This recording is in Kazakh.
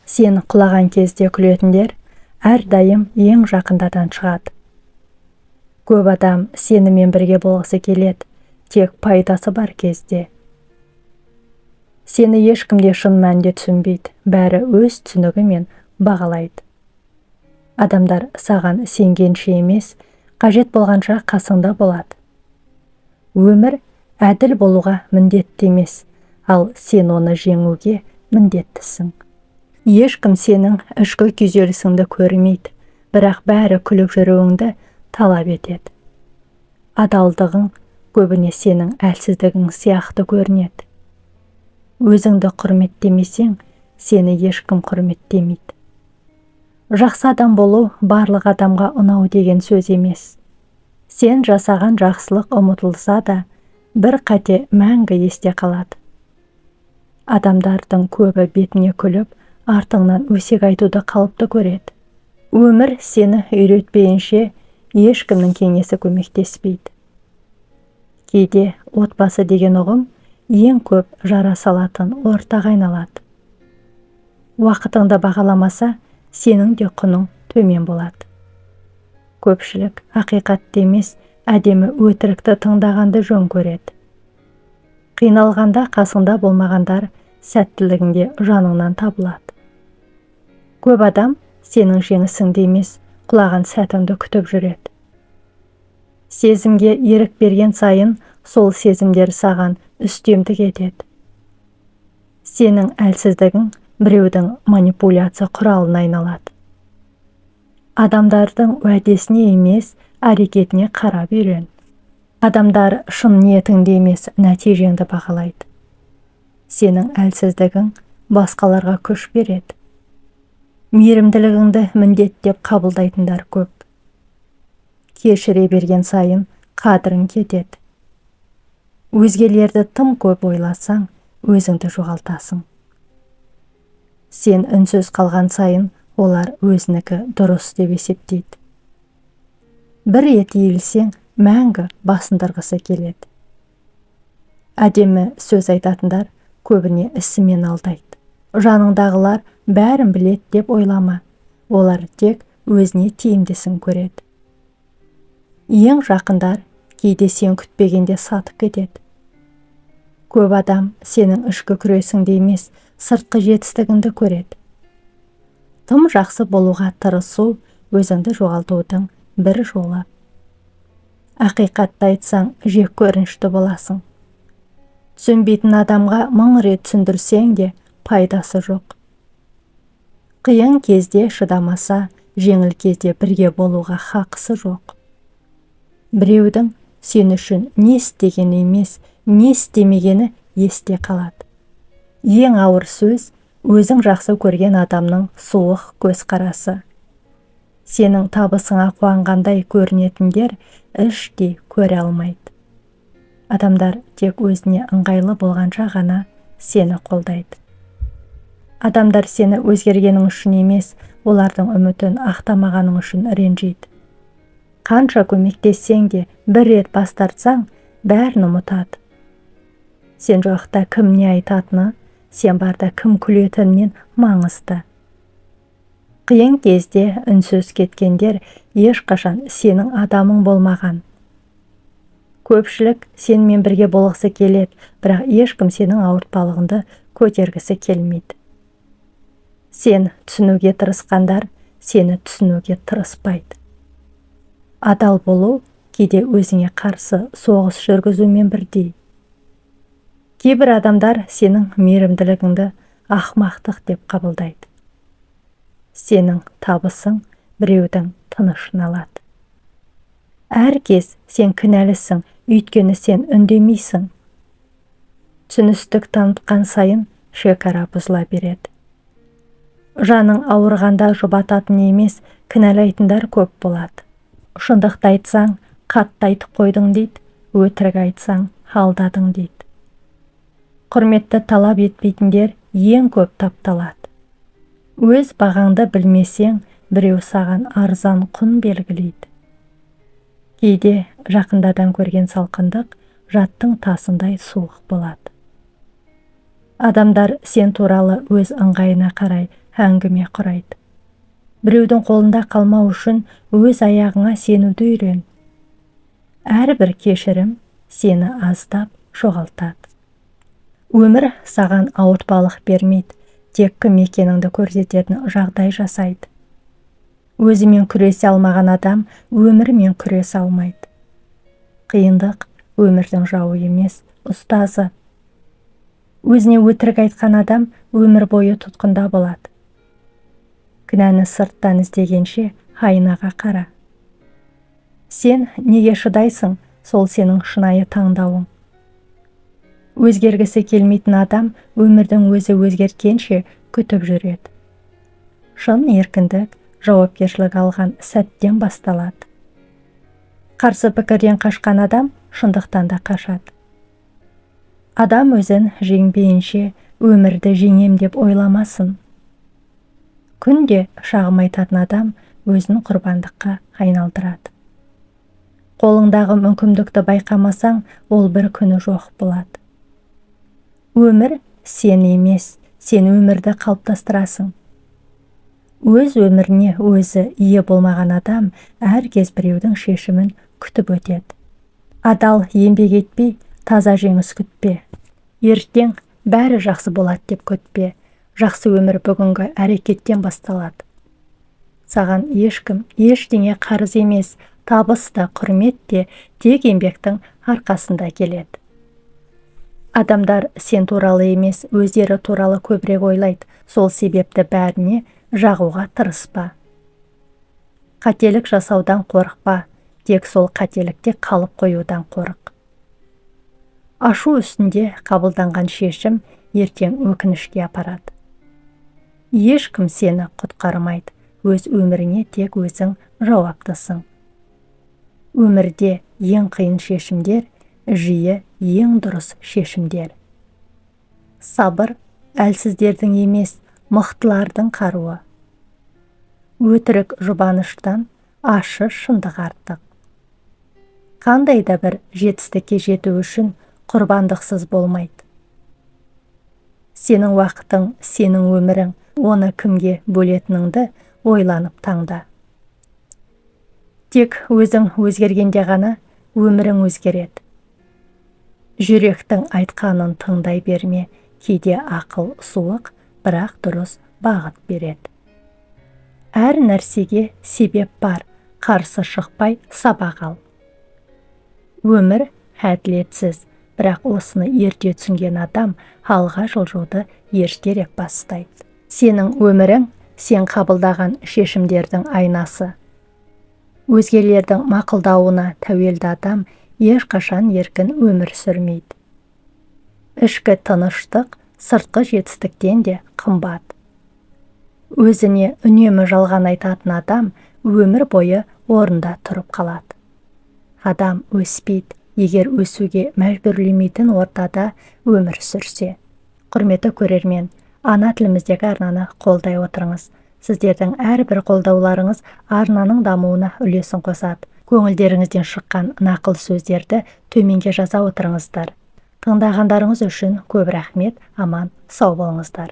Сен құлаған кезде күлетіндер әрдайым ең жақындардан шығады. Көп адам сенімен бірге болғысы келеді, тек пайдасы бар кезде. Сені ешкім де шын мәнінде түсінбейді, бәрі өз түсінігімен бағалайды. Адамдар саған сенгенше емес, қажет болғанша қасыңда болады. Өмір әділ болуға міндетті емес, ал сен оны жеңуге міндеттісің. Ешкім сенің ішкі күйзелісіңді көрмейді, бірақ бәрі күліп жүруіңді талап етеді. Адалдығың көбіне сенің әлсіздігің сияқты көрінеді. Өзіңді құрметтемесең, сені ешкім құрметтемейді. Жақсы адам болу барлық адамға ұнау деген сөз емес. Сен жасаған жақсылық ұмытылса да, бір қате мәңгі есте қалады. Адамдардың көбі бетіңе күліп, артыңнан өсек айтуды қалыпты көреді. Өмір сені үйретпейінше, ешкімнің кеңесі көмектеспейді. Кейде отбасы деген ұғым ең көп жара салатын ортаға айналады. Уақытыңды бағаламаса, сенің де құның төмен болады. Көпшілік ақиқатты емес, әдемі өтірікті тыңдағанды жөн көреді. Қиналғанда қасыңда болмағандар сәттілігіңде жаныңнан табылады. Көп адам сенің жеңісіңді емес, құлаған сәтіңді күтіп жүреді. Сезімге ерік берген сайын сол сезімдер саған үстемдік етеді. Сенің әлсіздігің біреудің манипуляция құралына айналады. Адамдардың уәдесіне емес, әрекетіне қарап үйрен. Адамдар шын ниетіңді емес, нәтижеңді бағалайды. Сенің әлсіздігің басқаларға күш береді. Мейірімділігіңді міндет деп қабылдайтындар көп. Кешіре берген сайын қадірің кетеді. Өзгелерді тым көп ойласаң, өзіңді жоғалтасың. Сен үнсіз қалған сайын олар өзінікі дұрыс деп есептейді. Бір рет иілсең, мәңгі басындырғысы келеді. Әдемі сөз айтатындар көбіне ісімен алдайды. Жаныңдағылар бәрін біледі деп ойлама, олар тек өзіне тиімдісін көреді. Ең жақындар кейде сен күтпегенде сатып кетеді. Көп адам сенің ішкі күресіңді емес, сыртқы жетістігіңді көреді. Тым жақсы болуға тырысу өзіңді жоғалтудың бір жолы. Ақиқатты айтсаң, жек көрінішті боласың. Түсінбейтін адамға мың рет түсіндірсең де пайдасы жоқ. Қиын кезде шыдамаса, жеңіл кезде бірге болуға хақысы жоқ. Біреудің сен үшін не істегені емес, не істемегені есте қалады. Ең ауыр сөз өзің жақсы көрген адамның суық көзқарасы. Сенің табысыңа қуанғандай көрінетіндер іштей көре алмайды. Адамдар тек өзіне ыңғайлы болғанша ғана сені қолдайды. Адамдар сені өзгергенің үшін емес, олардың үмітін ақтамағаның үшін ренжиді. Қанша көмектессең де, бір рет бас тартсаң, бәрін ұмытады. Сен жоқта кім не айтатыны, сен барда кім күлетінінен маңызды. Қиын кезде үнсіз кеткендер ешқашан сенің адамың болмаған. Көпшілік сенімен бірге болғысы келеді, бірақ ешкім сенің ауыртпалығыңды көтергісі келмейді. Сен түсінуге тырысқандар сені түсінуге тырыспайды. Адал болу кейде өзіңе қарсы соғыс жүргізумен бірдей. Кейбір адамдар сенің мейірімділігіңді ақмақтық деп қабылдайды. Сенің табысың біреудің тынышын алады. Әр кез сен кінәлісің, өйткені сен үндемейсің. Түсіністік танытқан сайын шекара бұзыла береді. Жаның ауырғанда жұбататын емес, кінәлайтындар көп болады. Шындықты айтсаң, қатты айтып қойдың дейді, өтірік айтсаң, алдадың дейді. Құрметті талап етпейтіндер ең көп тапталады. Өз бағаңды білмесең, біреу саған арзан құн белгілейді. Кейде жақындардан көрген салқындық жаттың тасындай суық болады. Адамдар сен туралы өз ыңғайына қарай әңгіме құрайды. Біреудің қолында қалмау үшін өз аяғыңа сенуді үйрен. Әрбір кешірім сені аздап жоғалтады. Өмір саған ауыртпалық бермейді, тек кім екеніңді көрсететін жағдай жасайды. Өзімен күресе алмаған адам өмірмен күресе алмайды. Қиындық өмірдің жауы емес, ұстазы. Өзіне өтірік айтқан адам өмір бойы тұтқында болады. Кінәні сырттан іздегенше айнаға қара. Сен неге шыдайсың, сол сенің шынайы таңдауың. Өзгергісі келмейтін адам өмірдің өзі өзгерткенше күтіп жүреді. Шын еркіндік жауапкершілік алған сәттен басталады. Қарсы пікірден қашқан адам шындықтан да қашады. Адам өзін жеңбейінше өмірді жеңем деп ойламасын. Күнде шағым айтатын адам өзін құрбандыққа айналдырады. Қолыңдағы мүмкіндікті байқамасаң, ол бір күні жоқ болады. Өмір сен емес, сен өмірді қалыптастырасың. Өз өміріне өзі ие болмаған адам әркез біреудің шешімін күтіп өтеді. Адал еңбек етпей, таза жеңіс күтпе. Ертең бәрі жақсы болады деп күтпе. Жақсы өмір бүгінгі әрекеттен басталады. Саған ешкім ештеңе қарыз емес, табыс та, құрмет те тек еңбектің арқасында келеді. Адамдар сен туралы емес, өздері туралы көбірек ойлайды. Сол себепті бәріне жағуға тырыспа. Қателік жасаудан қорықпа, тек сол қателікте қалып қоюдан қорық. Ашу үстінде қабылданған шешім ертең өкінішке апарады. Ешкім сені құтқармайды, өз өміріңе тек өзің жауаптысың. Өмірде ең қиын шешімдер жиі ең дұрыс шешімдер. Сабыр әлсіздердің емес, мықтылардың қаруы. Өтірік жұбаныштан ащы шындық артық. Қандай да бір жетістікке жету үшін құрбандықсыз болмайды. Сенің уақытың, сенің өмірің, оны кімге бөлетініңді ойланып таңда. Тек өзің өзгергенде ғана өмірің өзгереді. Жүректің айтқанын тыңдай берме, кейде ақыл суық, бірақ дұрыс бағыт береді. Әр нәрсеге себеп бар, қарсы шықпай сабақ ал. Өмір әділетсіз, бірақ осыны ерте түсінген адам алға жылжуды ертерек бастайды. Сенің өмірің сен қабылдаған шешімдердің айнасы. Өзгелердің мақұлдауына тәуелді адам ешқашан еркін өмір сүрмейді. Ішкі тыныштық сыртқы жетістіктен де қымбат. Өзіне үнемі жалған айтатын адам өмір бойы орында тұрып қалады. Адам өспейді, егер өсуге мәжбүрлемейтін ортада өмір сүрсе. Құрметті көрермен, ана тіліміздегі арнаны қолдай отырыңыз. Сіздердің әрбір қолдауларыңыз арнаның дамуына үлесін қосады. Көңілдеріңізден шыққан нақыл сөздерді төменге жаза отырыңыздар. Тыңдағандарыңыз үшін көп рахмет, аман, сау болыңыздар.